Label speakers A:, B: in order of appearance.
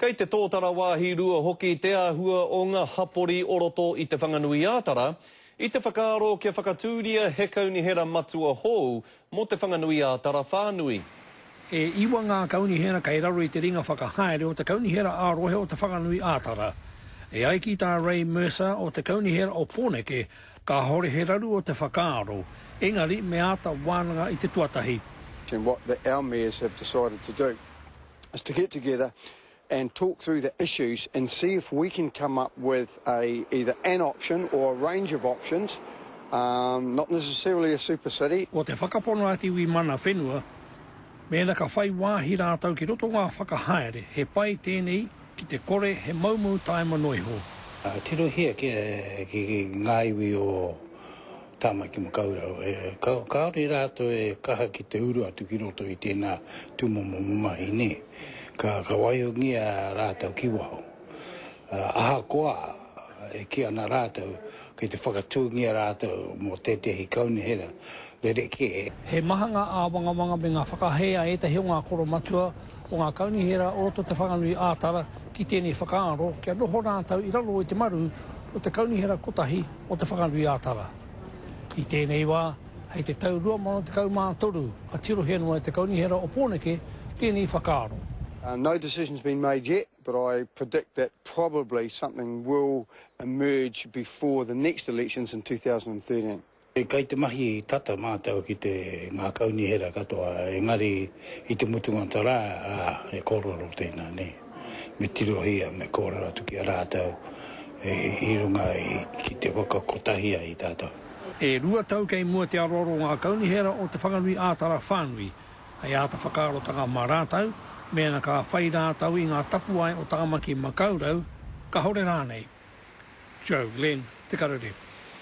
A: Kei te tōtara wāhi rua hoki te āhua o ngā hapori o roto i Te Whanganui-ā-Tara, i te whakaaro kia whakatūria he kaunihera matua hou mō Te Whanganui-ā-Tara whānui.
B: E iwa ngā kaunihera kei raro i te ringa whakahaere o te Kaunihera ā-Rohe o Te Whanganui-ā-Tara. E ai ki tā Ray Mercer o te Kaunihera o Pōneke, kāhore he raru o te whakaaro, engari me āta wānanga i te tuatahi.
C: And what the our mayors have decided to do is to get together and talk through the issues and see if we can come up with a either an option or a range of options, um, not necessarily a super city.
B: Ko te whakapono a te iwi mana whenua, mēnā ka whai wāhi rātou ki roto ngā whakahaere, he pai tēnei ki te kore he moumou taima noa iho.
D: Tirohia ki ngā iwi o Tāmaki Makaurau, kāore rātou e kaha ki te uru atu ki roto i tēnā tūmomo mahi nē. Ka waihongia rātou ki waho. Ahakoa e kī ana rātou kei te whakatūngia rātou mō tētehi kaunihera rerekē.
B: He maha ngā āwangawanga me ngā whakahē a ētahi o ngā koromatua o ngā kaunihera o roto Te Whanganui ā-Tara ki tēnei whakaaro kia noho rātou i raro i te maru o te kaunihera kotahi o Te Whanganui-ā-Tara. I tēnei wā, hei te tau 2013 ka tirohia noa e te Kaunihera o Pōneke tēnei whakaaro.
C: No decision's been made yet, but I predict that probably something will emerge before the next elections in 2013.
D: Kei te mahi tata mātou ki te ngā kaunihera katoa, engari i te mutunga o te rā, ā, he kōrero tēnā, nē. Me tirohia, me kōrero atu ki a rātou i runga i ki te whakakotahi ai i tātou.
B: E rua tau kei mua te aroaro o ngā kaunihera o Te Whanganui-ā-Tara whānui, hei āta whakaarotanga mā rātou, mēnā ka whai rātou i ngā tapuwae o Tāmaki Makaurau, kahore rānei. Joe Glenn, Te Karere.